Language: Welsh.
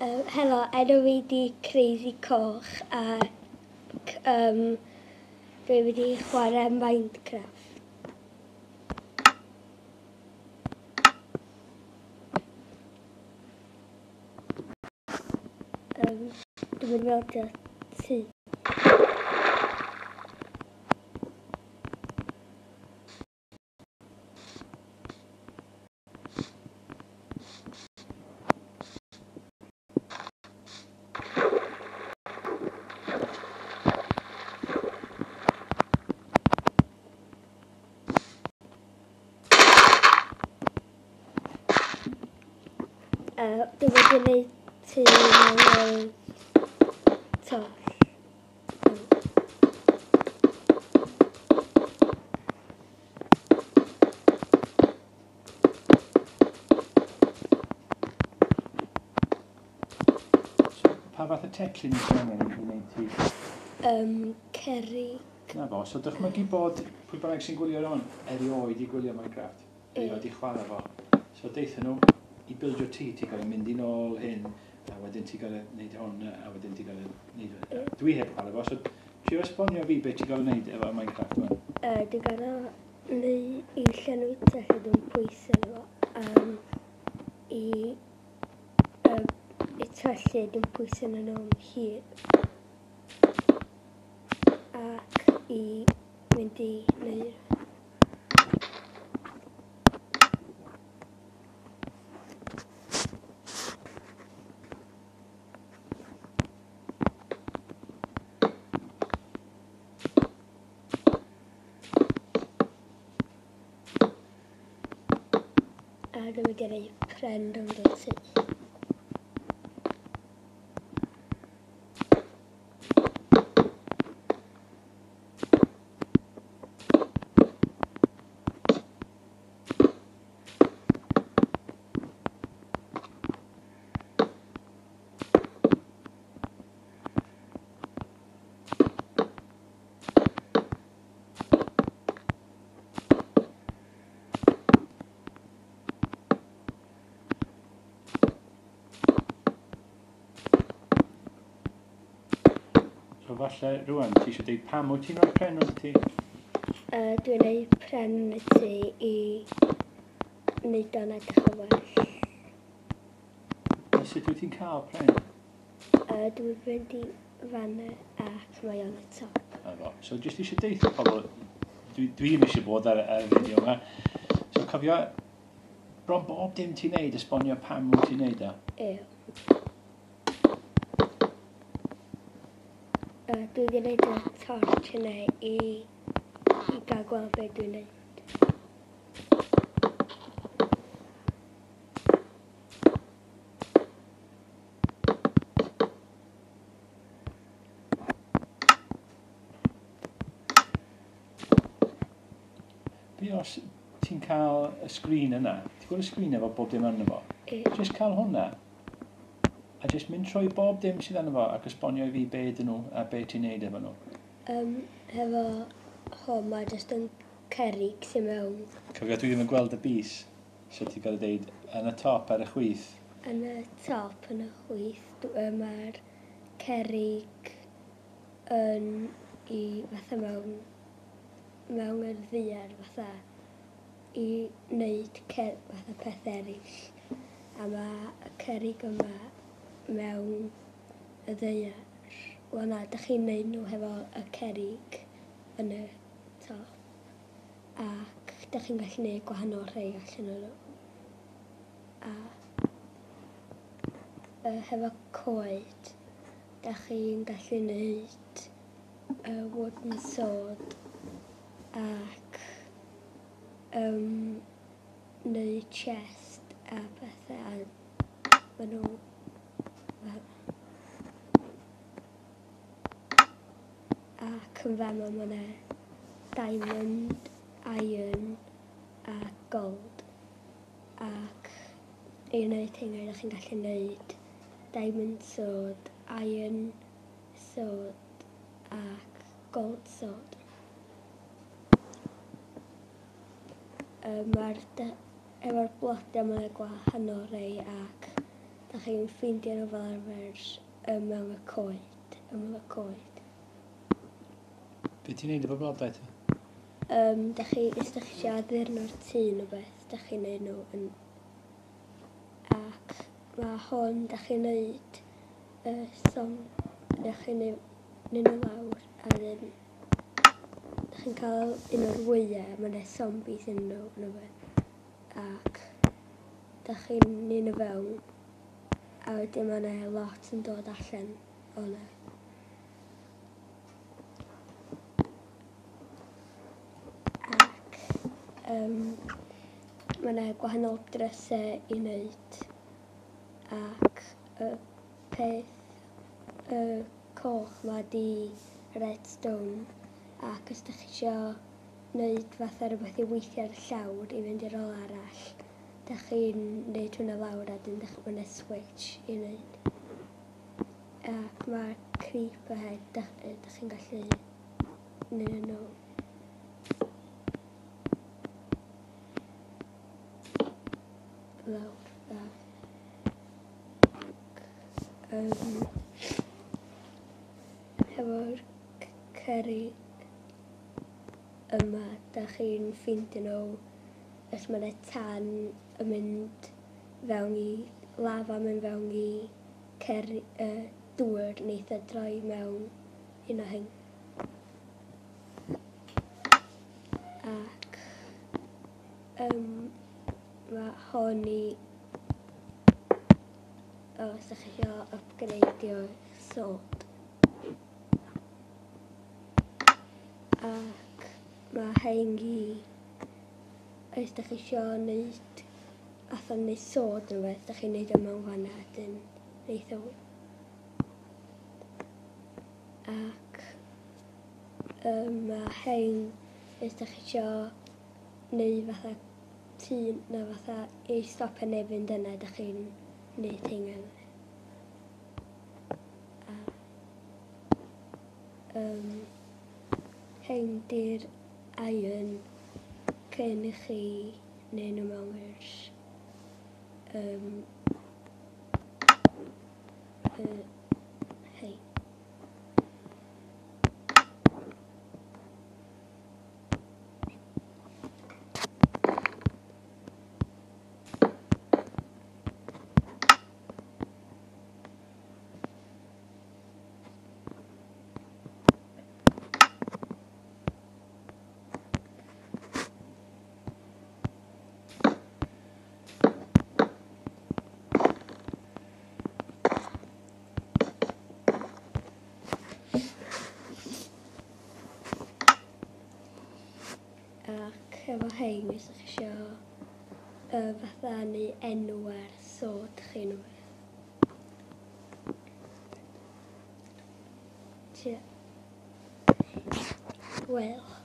Helo, enw fi di Crazy Coch ac dwi wedi chwarae Minecraft. Dwi'n mynd i bildio tŷ. Dwi wedi gwneud tŷ mewn twll. So, pa fath o teclyn wyt ti angen i wneud tŷ? Cerrig. Na fo, so dychmygu bod pwy bynnag sy'n gwylio hwn erioed i gwylio Minecraft, erioed i chwarae fo. So deutha nhw, i bildio tŷ, ti'n gorfod mynd i nôl hyn, a wedyn ti'n gorfod neud hwn, a wedyn ti'n gorfod neud hwn. Dwi heb chwarae fo, so trio esbonio fi beth ti'n gorfod neud efo Minecraft wan. Dwi'n gorfod neud i llenwi tŷ lle dwi'n pwyso efo, i tyllu dwi'n pwyso yn nhw am hir. Ac i mynd i neud. A dwi'n mynd i roi pren rownd y tŷ. So falle rwan, ti eisiau deud pam wyt ti'n rhoi pren wrth ti? Dwi'n rhoi pren yn y tŷ i wneud o'n edrych yn well. A sut wyt ti'n cael pren? Dwi'n fynd i fan ac mae o'n y top. Na fo. So jyst eisiau deud wrth pobl, dwi ddim eisiau bod ar y fideo yma. So cofio, bron bob dim ti'n neud, esbonio pam wyt ti'n neud o. Ie. Dwi wedi gwneud y torch yna i gael gweld beth dwi'n neud. Be os ti'n cael y sgrin yna? Ti'n gweld y sgrin efo bob dim arno fo? Ie. Jyst cael hwnna a jyst mynd trwy bob dim sydd arno fo ac esbonio i fi be ydyn nhw a be ti'n neud efo nhw. Hefo hwn, mae jyst yn cerrig sy'n mewn. Cofio, dwi ddim yn gweld y bys, so ti'n gorfod deud yn y top ar y chwith. Yn y top yn y chwith, mae'r cerrig yn i fatha mewn yr ddaear fatha i wneud fatha peth eraill. A mae y cerrig yma mewn y ddaear. Wel na, dych chi'n neud nhw hefo y cerrig yn y top. Ac dych chi'n gallu neud gwahanol rhai allan o'n nhw. A hefo coed, dych chi'n gallu neud y wooden sword ac neud chest a pethau, a ma' nhw fel. Ac yn fama ma' 'na diamond, iron a gold. Ac i wneud hynna, ydych chi'n gallu wneud diamond sword, iron sword ac gold sword. Efo'r blodau ma' 'na gwahanol rei ac Da chi'n ffeindio nhw fel arfer mewn y coed, ymyl y coed. Be ti'n neud efo blodau te? Da chi, os da chi eisiau addurno'r tŷ neu beth, da chi'n neud nhw yn... Ac mae hwn, da chi'n neud y song, da chi'n neud nhw lawr, a wedyn da chi'n cael un o'r wyau, mae yna zombies yn nhw, neu beth. Ac da chi'n neud nhw fewn, a wedyn mae yna lot yn dod allan o'na. Ac mae yna gwahanol drysau i wneud, ac y peth y coch ma di redstone, ac os ydych chi isio wneud fatha rhywbeth i weithio ar y llawr i fynd i'r ôl arall, dych chi'n wneud hwnna lawr a dyn dych chi'n switch i wneud. Ac mae creeper head, dych chi'n gallu wneud nhw. Lawr ac hefo'r cerrig yma, da chi'n ffeindio nhw os mae yna tan yn mynd fewn i lafa, mynd fewn i dŵr, neith o droi mewn un o hyn. Ac mae hon i, os ydych chi eisiau upgradeio sword. Ac mae hein i, os ydych chi eisiau wneud, fatha wneud sword neu beth, ydych chi'n wneud o mewn fanna, dyn neith o. Ac mae hein, os ydych chi eisiau wneud fatha tŷ neu fatha i stopio neb fynd yna, ydych chi'n wneud hyn yna. A hein di'r iron cyn i chi wneud nhw mewn i'r hei. Ac efo hein, os ydych chi isio fatha neu enw ar sword chi neu beth. Wel.